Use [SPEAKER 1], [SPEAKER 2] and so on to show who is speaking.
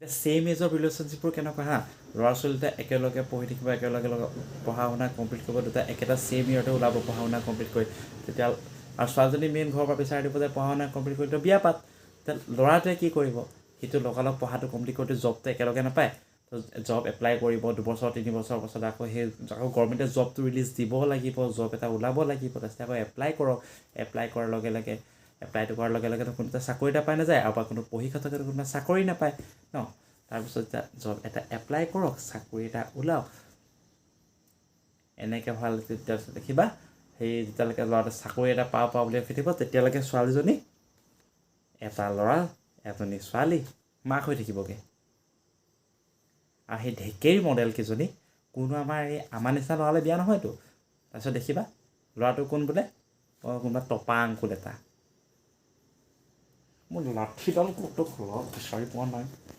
[SPEAKER 1] এতিয়া ছেইম এজৰ ৰিলেশ্যনশ্বিপবোৰ কেনেকুৱা হা? ল'ৰা ছোৱালী দুটা একেলগে পঢ়ি থাকিব, একেলগে পঢ়া শুনা কমপ্লিট কৰিব, দুটা একেটা ছেইম ইয়েৰতে ওলাব পঢ়া শুনা কমপ্লিট কৰি। তেতিয়া আৰু ছোৱালীজনী মেইন ঘৰৰ পৰা বিচাৰি দিব যে পঢ়া শুনা কমপ্লিট কৰি তই বিয়া পাত। তেতিয়া ল'ৰাটোৱে কি কৰিব? সিটো লগালগ পঢ়াটো কমপ্লিট কৰি জবটো একেলগে নাপায়। তো জব এপ্লাই কৰিব 2 বছৰ 3 বছৰৰ পাছত। আকৌ সেই আকৌ গভৰ্ণমেণ্টে জবটো ৰিলিজ দিব লাগিব, জব এটা ওলাব লাগিব। তাৰপিছত আকৌ এপ্লাই কৰক। এপ্লাই কৰাৰ লগে লগে, এপ্লাইটো কৰাৰ লগে লগে কোনোবা চাকৰি এটা পাই নাযায় আৰু বা কোনো পঢ়ি থকা কোনোবা চাকৰি নাপায় ন। তাৰপিছত জব এটা এপ্লাই কৰক, চাকৰি এটা ওলাওক। এনেকৈ ভাল। তেতিয়া দেখিবা, সেই যেতিয়ালৈকে ল'ৰাটো চাকৰি এটা পাওঁ পাওঁ বুলি ৰখি থাকিব, তেতিয়ালৈকে ছোৱালীজনী এটা ল'ৰা এজনী ছোৱালী মাক হৈ থাকিবগৈ। আৰু সেই ঢেকেৰী মডেলকেইজনী কোনো আমাৰ এই আমাৰ নিচিনা ল'ৰালৈ বিয়া নহয়তো। তাৰপিছত দেখিবা ল'ৰাটো কোন বোলে, অঁ, কোনোবা টপা আংকুল এটা। মোৰ লাঠিডাল ক'ত বিচাৰি পোৱা নাই।